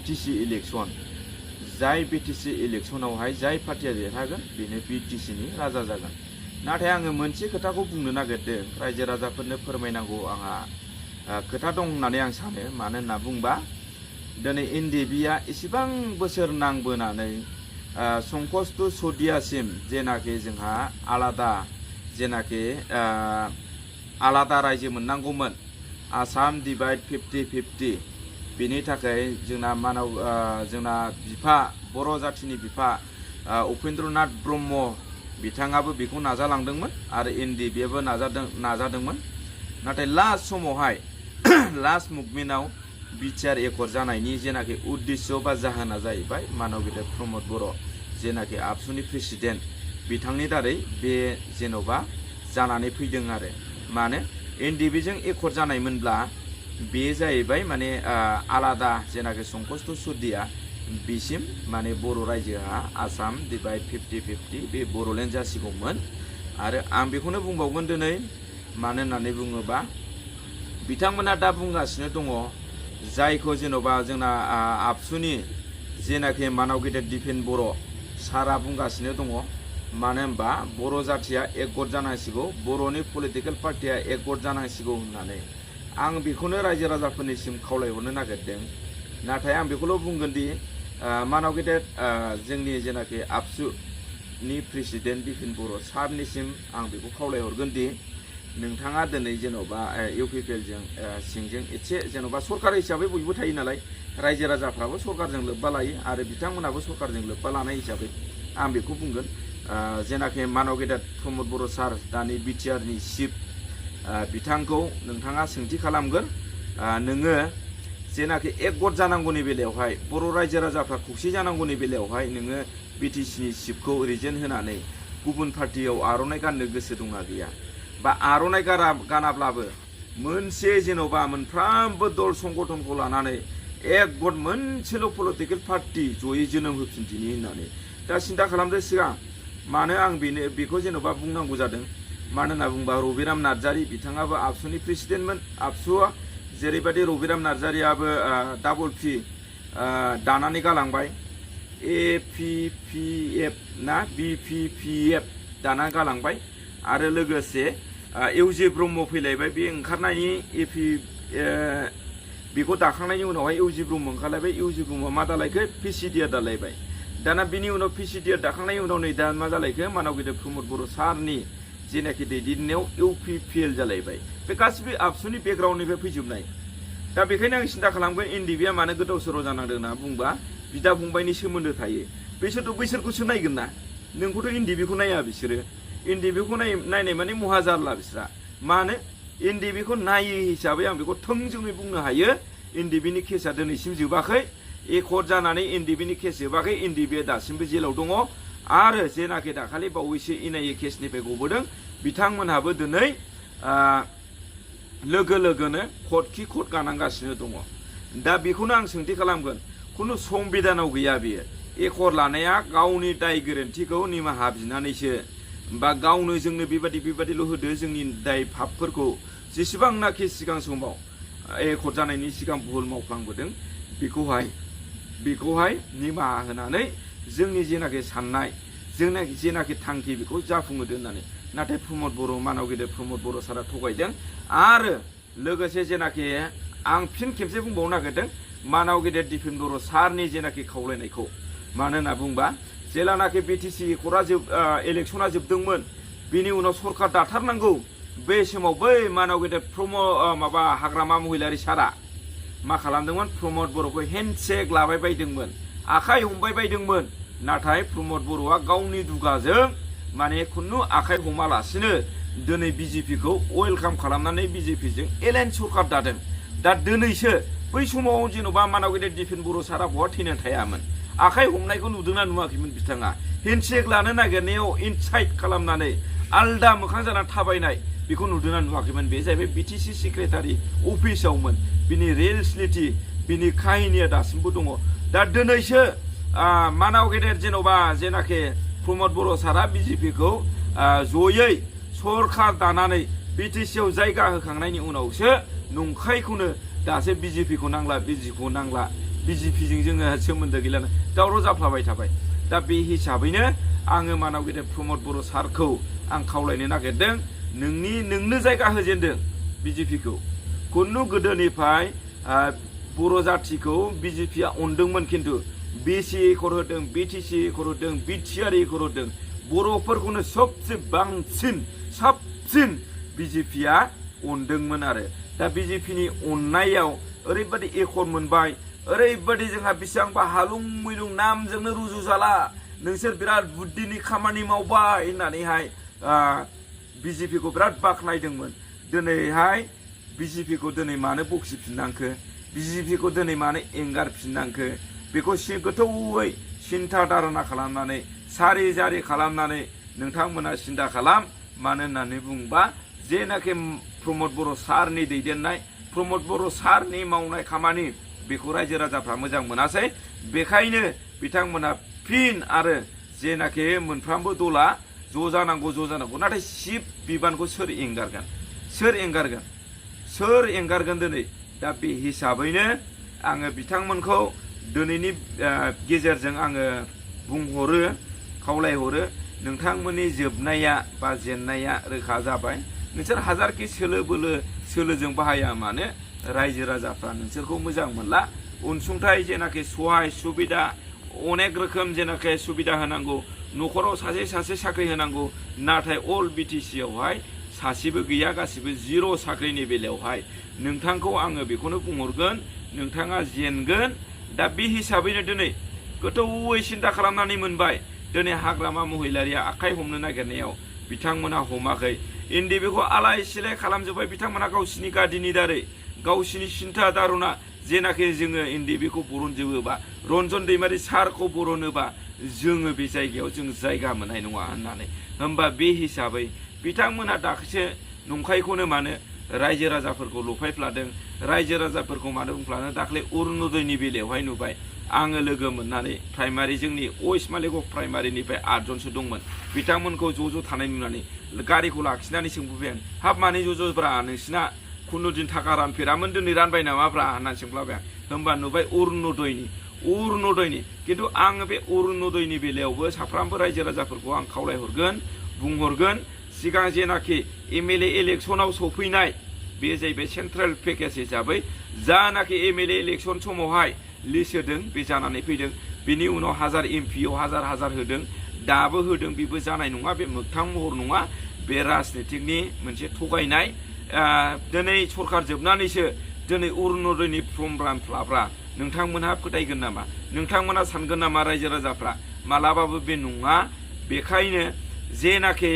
BTC election जाय BTC इलेक्शनावहाय जाय पार्टिया देरहागोन बेनो BTC नि राजा जागोन नाथाय आङो मोनसे खोथाखौ बुंनो नागिरदों रायजो राजाफोरनो फोरमायनांगौ आंहा खोथा दं होननानै आं सानो मानो होनना बुंबा दिनै NDBआ इसेबां बोसोर नांबोनानै संकष्ट सदियासिम जेनाखि जोंहा आलादा रायजो मोननांगौमोन आसाम डिवाइड 50-50 बेनि थाखाय जोंना बिफा बर' जाथिनि बिफा उपेन्द्रनाथ ब्रह्म बिथाङाबो बेखौ नाजालांदोंमोन आरो NDBआबो नाजादोंमोन नाथाय लास्ट समावहाय लास्ट मुभमेन्टआव बिटिआर एकर्ड जानायनि जेनाखि उद्देश्य बा जाहोना जाहैबाय मानव गेदेर प्रमद बर' जेनाखि आबसुनि प्रेसिडेन्ट बिथांनि दारै बे जेन'बा जानानै फैदों आरो मानो NDBजों एकर्ड जानायमोनब्ला बे जाहैबाय माने आलादा जेनाखि संकष्ट सदिया बिसिम माने बर' रायजोहा आसाम डिवाइड 50-50 बे बर'लेण्ड जासिगौमोन आरो आं बेखौनो बुंबावगोन दिनै मानो होननानै बुङोबा बिथांमोना दा बुंगासिनो दङ जायखौ जेन'बा जोंना आबसुनि जेनाखि मानव गेदेर दिपेन बर' सारा बुंगासिनो दङ मानो होनबा बर' जाथिया एकगट जानांसिगौ बर'नि पलिटिकेल पार्टिया एकगट जानांसिगौ होननानै आं बेखौनो रायजो राजाफोरनिसिम खावलायहरनो नागिरदों नाथाय आं बेखौल' बुंगोन दि मानव गेदेर जोंनि जेनाखि आबसुनि प्रेसिडेन्ट दिपेन बर' सारनिसिम आं बेखौ खावलायहरगोन दि नोंथाङा दिनै जेन'बा UPPLजों सिंजों एसे जेन'बा सरकार हिसाबै बयबो थायो नालाय रायजो राजाफ्राबो सरकारजों लोब्बा लायो आरो बिथांमोनाबो सरकारजों लोब्बा लानाय हिसाबै आं बेखौ बुंगोन जेनाखि मानव गेदेर प्रमद बर' सार दानि बिटिआरनि चिफ बिथांखौ नोंथाङा सोंथि खालामगोन नोङो जेनाखि एकगट जानांगौनि बेलायावहाय बर' रायजो राजाफ्रा खौसे जानांगौनि बेलायावहाय नोङो BTCनि चिफखौ रिजेन्ट होनानै गुबुन पार्टियाव आर'नाइ गाननो गोसो दंना गैया बा आर'नाइ गानाब्लाबो मोनसे जेन'बा मोनफ्रोमबो दल संगठनखौ लानानै एकगट मोनसेल' पलिटिकेल पार्टि जयै जोनोम होफिनदिनि होननानै दा सिन्था खालामदो सिगां मानो आं बेखौ जेन'बा बुंनांगौ जादों मानो होनना बुंबा रबिराम नार्जारि बिथाङाबो आबसुनि प्रेसिडेन्टमोन आबसुआ जेरैबायदि रबिराम नार्जारियाबो डाबल पि दानानै गालांबाय APPF ना BPPF दानानै गालांबाय आरो लोगोसे इउजि ब्रह्म फैलायबाय बे ओंखारनायनि बेखौ दाखांनायनि उनावहाय इउजि ब्रह्म ओंखारलायबाय इउजि ब्रह्मआ मा दालायखो PCDR दालायबाय दाना बिनि उनाव PCDR दाखांनायनि उनाव नै दा मा जालायखो मानव गेदेर प्रमद बर' सारनि जेनाखि दैदेननायाव UPPL जालायबाय बे गासिबो आबसुनि बेकग्राउन्डनिफ्राय फैजोबनाय दा बेखायनो आं सिन्था खालामगोन NDBआ मानो गोदाव सोराव जानांदों होनना बुंबा बिदा फंबायनि सोमोन्दो थायो बिसोरथ' बैसोरखौसो नायगोन ना नोंखौथ' NDBखौ नाया बिसोरो NDBखौ नायनाय माने महाजारला बिस्रा मानो NDBखौ नायै हिसाबै आं बेखौ थोंजोङै बुंनो हायो NDBनि केसआ दिनैसिम जोबाखै एकर्ड जानानै NDBनि केस जोबाखै NDBआ दासिमबो जेलाव दङ आरो जेनाखि दाखालि बावैसो NIA केसनिफ्राय गबोदों बिथांमोनहाबो दिनै लोगो लोगोनो कर्ट गानांगासिनो दङ दा बेखौनो आं सोंथि खालामगोन खुनु संबिधानाव गैया बेयो एकर्ड लानाया गावनि दाय गोरोन्थिखौ निमाहा बिनानैसो बा गावनो जोंनो बेबादिल' होदो जोंनि दाय फाबफोरखौ जेसेबांनाखि सिगां समाव एकर्ड जानायनि सिगां भुल मावफ्लांबोदों बेखौहाय निमाहा होनानै जोंनि जेनाखि साननाय जेनाखि थांखि बेखौ जाफुंहोदो होननानै नाथाय प्रमद बर' मानव गेदेर प्रमद बर' सारा थगायदों आरो लोगोसे जेनाखि आं फिन खेबसे बुंबावनो नागिरदों मानव गेदेर दिपेन बर' सारनि जेनाखि खावलायनायखौ मानो होनना बुंबा जेलानाखि BTC इलेक्शना जोबदोंमोन बिनि उनाव सरकार दाथारनांगौ बे समाव बै मानव गेदेर हाग्रामा महिलारि सारा मा खालामदोंमोन प्रमद बर'खौ हेन्डसेक लाबाय बायदोंमोन आखाइ हमबाय बायदोंमोन नाथाय प्रमद बर'आ गावनि दुगाजों माने खुनु आखाइ हमालासिनो दिनै BJPखौ वेलकाम खालामनानै BJPजों एलायन्स सरकार दादों दा दिनैसो बै समाव जेन'बा मानव गेदेर दिपेन बर' सारा बहा थैनानै थायामोन आखाइ हमनायखौ नुदोंना नुवाखैमोन बिथाङा हेन्डसेक लानो नागिरनायाव इनसाइट खालामनानै आलदा मोखां जानानै थाबायनाय बेखौ नुदोंना नुवाखैमोन बे जाहैबाय BTC सेक्रेटारि अफिसावमोन बिनि रियेलिटि बिनि काहिनिया दासिमबो दङ दा दिनैसो मानव गेदेर जेन'बा जेनाखि प्रमद बर' सारा BJPखौ जयै सरकार दानानै BTCआव जायगा होखांनायनि उनावसो नंखायखौनो दासो BJPखौ नांला बिजेपिजों जोङो सोमोन्दो गैला दावराव जाफ्लाबाय थाबाय दा बे हिसाबैनो आङो मानाव गेदेर प्रमद बर' सारखौ आं खावलायनो नागिरदों नोंनो जायगा होजेनदों बिजेपिखौ खुनु गोदोनिफ्राय बर' जाथिखौ बिजेपिया अनदोंमोन खिन्थु बिसि एकर होदों बिटिसि एकर होदों बिटिआर एकर होदों बर'फोरखौनो सबसे बांसिन साबसिन बिजेपिया अनदोंमोन आरो दा बिजेपिनि अननायाव ओरैबायदि एकर मोनबाय ओरैबायदि जोंहा बेसेबांबा हालुं मैलुं नामजोंनो रुजु जाला नोंसोर बिराद बुद्धिनि खामानि मावबाय होननानैहाय बिजेपिखौ बिराद बाख्नायदोंमोन दिनैहाय बिजेपिखौ दिनै मानो बखिफिननांखो बिजेपिखौ दिनै मानो एंगारफिननांखो बेखौ गोथौयै सिन्था धारना खालामनानै सारि जारि खालामनानै नोंथांमोना सिन्था खालाम मानो होननानै बुंबा जेनाखि प्रमद बर' सारनि दैदेननाय प्रमद बर' सारनि मावनाय खामानि बेखौ रायजो राजाफ्रा मोजां मोनासै बेखायनो बिथांमोना फिन आरो जेनाखि मोनफ्रोमबो दला ज' जानांगौ नाथाय सिब बिबानखौ सोर एंगारगोन दिनै दा बे हिसाबैनो आङो बिथांमोनखौ दिनैनि गेजेरजों आङो बुंहरो खावलायहरो नोंथांमोननि जोबनाया बा जेननाया रोखा जाबाय नोंसोर हाजारखि सोलोजों बाहाया मानो रायजो राजाफ्रा नोंसोरखौ मोजां मोनला अनसुंथाइ जेनाखि सहाय सुबिदा अनेक रोखोम जेनाखि सुबिदा होनांगौ न'खराव सासे साख्रि होनांगौ नाथाय अल बिटिसि आवहाय सासेबो गैया गासिबो जिर' साख्रिनि बेलायावहाय नोंथांखौ आङो बेखौनो बुंहरगोन नोंथाङा जेनगोन दा बे हिसाबैनो दिनै गोथौयै सिन्था खालामनानै मोनबाय दिनै हाग्रामा महिलारिया आखाइ हमनो नागिरनायाव बिथांमोना हमाखै एनडिएफबिखौ आलाय सिलाय खालामजोब्बाय बिथांमोना गावसिनि गादिनि दारै गावसिनि सिन्था धारना जेनाखि जोङो एनडिएफबिखौ बरनजोबोबा रन्जन दैमारि सारखौ बरनोबा जोङो बे जायगायाव जों जायगा मोननाय नङा होननानै होमबा बे हिसाबै बिथांमोना दाख्लैसो नंखायखौनो मानो रायजो राजाफोरखौ लफायफ्लादों रायजो राजाफोरखौ मानो बुंफ्लादों दाख्लै अरुणोदयनि बेलायावहाय नुबाय आङो लोगो मोननानै प्राइमारि जोंनि वेस्ट मालेगाव प्राइमारिनिफ्राय 8 जनसो दंमोन बिथांमोनखौ ज' थानाय नुनानै गारिखौ लाखिनानै सोंबोबाय आं हाब माने ज''ब्रा नोंसिना खुनु दिन थाखा रानफेरामोन दिनै रानबाय नामाब्रा होननानै सोंफ्लाबाय आं होमबा नुबाय अरुणोदयनि खिन्थु आङो बे अरुणोदयनि बेलायावबो साफ्रोमबो रायजो राजाफोरखौ आं खावलायहरगोन बुंहरगोन सिगां जेनाखि एमएलए इलेक्सनाव सफैनाय बे जाहैबाय सेन्ट्रेल पेकेज हिसाबै जानाखि एमएलए इलेक्सन समावहाय लिस्ट होदों बे जानानै फैदों बिनि उनाव हाजार एमपिआव हाजार होदों दाबो होदों बेबो जानाय नङा बे मोगथां महर नङा बे राजनितिकनि मोनसे थगायनाय दिनै सरखार जोबनानैसो दिनै अरुणोदयनि फर्म रानफ्लाब्रा नोंथांमोनहा फोथायगोन नामा नोंथांमोनहा सानगोन नामा रायजो राजाफ्रा मालाबाबो बे नङा बेखायनो जेनाखि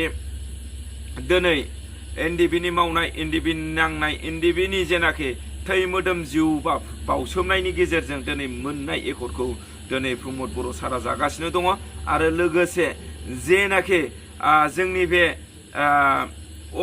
दिनै एनडिएफबिनि मावनाय एनडिएफबिनि नांनाय एनडिएफबिनि जेनाखि थै मोदोम जिउ बावसोमनायनि गेजेरजों दिनै मोननाय एकरखौ दिनै प्रमद बर' सारा जागासिनो दङ आरो लोगोसे जेनाखि जोंनि बे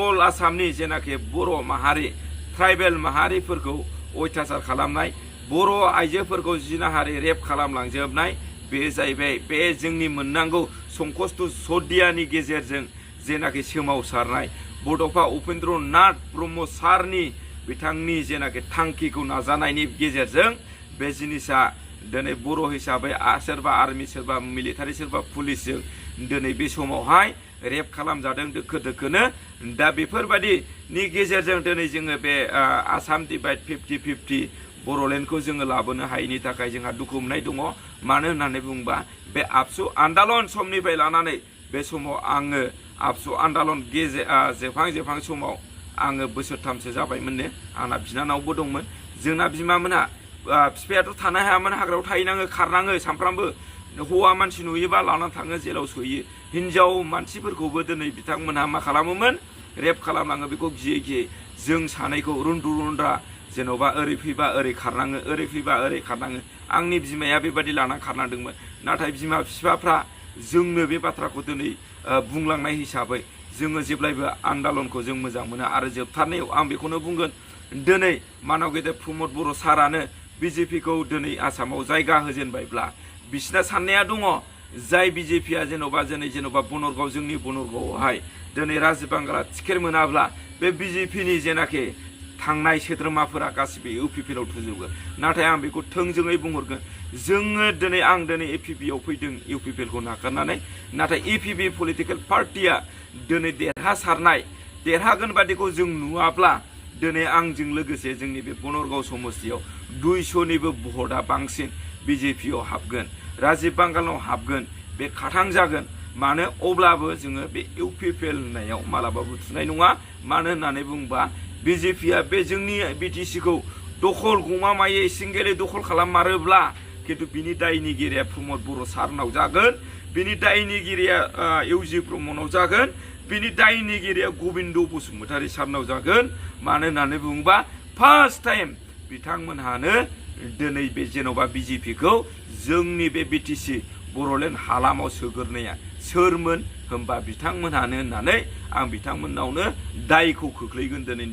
अल आसामनि जेनाखि बर' माहारि ट्राइबेल माहारिफोरखौ अयथासार खालामनाय बर' आइजोफोरखौ जिनाहारि रेप खालामलांजोबनाय बे जाहैबाय बे जोंनि मोननांगौ संकस्त सदियानि गेजेरजों जेनाखि सोमावसारनाय बड'फा उपेन्द्र नाथ ब्रह्म सारनि बिथांनि जेनाखि थांखिखौ नाजानायनि गेजेरजों बे जिनिसा दिनै बर' हिसाबै सोरबा आर्मि सोरबा मिलिटारि सोरबा पुलिसजों दिनै बे समावहाय रेप खालामजादों दोखोनो दा बेफोरबायदिनि गेजेरजों दिनै जोङो बे आसाम डिभाइड 50-50 बर'लेण्डखौ जोङो लाबोनो हायैनि थाखाय जोंहा दुखु मोननाय दङ मानो होननानै बुङोबा बे आबसु आन्दालन समनिफ्राय लानानै बे समाव आङो आबसु आन्दालन जोबहां समाव आङो बोसोरथामसो जाबायमोननो आंना बिनानावबो दंमोन जोंना बिमामोनहा बिफायाथ' थानो हायामोन हाग्रायाव थाहैनाङो खारनाङो सामफ्रामबो हौवा मानसि नुयोबा लानानै थाङो जेलाव सोयो हिनजाव मानसिफोरखौबो दिनै बिथांमोनहा मा खालामोमोन रेप खालामलाङो बेखौ गियै जों सानैखौ रुन्द्रा जेन'बा ओरै फैबा ओरै खारनाङो ओरै फैबा ओरै खारनाङो आंनि बिमाया बेबायदि लानानै खारनांदोंमोन नाथाय बिमा बिफाफ्रा जोंनो बे बाथ्राखौ दिनै बुंलांनाय हिसाबै जोङो जेब्लायबो आन्दालनखौ जों मोजां मोनो आरो जोबथारनायाव आं बेखौनो बुंगोन दिनै मानाव गेदेर प्रमद बर' सारानो बिजेपिखौ दिनै आसामाव जायगा होजेनबायब्ला बिसिना साननाया दङ जाय बिजेपिया जेन'बा बनरगाव जोंनि बनरगावआवहाय दिनै राजिब बांगाला टिकेट मोनाब्ला बे बिजेपिनि जेनाखि थांनाय सोद्रोमाफोरा गासिबो इउपिपिएल आव थुजोबगोन नाथाय आं बेखौ थोंजोङै बुंहरगोन जोङो दिनै आं दिनै एपिपि आव फैदों इउपिपिएल खौ नागारनानै नाथाय एपिपि पलिटिकेल पार्टिया दिनै देरहागोन बादिखौ जों नुवाब्ला दिनै आंजों लोगोसे जोंनि बे बनरगाव समस्तियाव 200निबो भटआ बांसिन बिजेपि आव हाबगोन राजीब बांगालाव हाबगोन बे खाथां जागोन मानो अब्लाबो जोङो बे इउपिपिएल होननायाव मालाबाबो थुनाय नङा मानो होननानै बुंबा बिजेपिआ बे जोंनि बिटिसि खौ दखल गमामायै सिंगेलै दखल खालाममारोब्ला खिन्थु बिनि दायनिगिरिया प्रमद बर' सारनाव जागोन बिनि दायनिगिरिया इउजि ब्रह्मनाव जागोन बिनि दायनिगिरिया गबिन्द बसुमतारी सारनाव जागोन मानो होननानै बुङोबा फार्स्ट टाइम बिथांमोनहानो दिनै बे जेन'बा बिजेपि खौ जोंनि बे बिटिसि बर'लेण्ड हालामाव सोग्रोनाया सोरमोन होनबा बिथांमोनहानो होननानै आं बिथांमोननावनो दायखौ खोख्लैगोन दिनै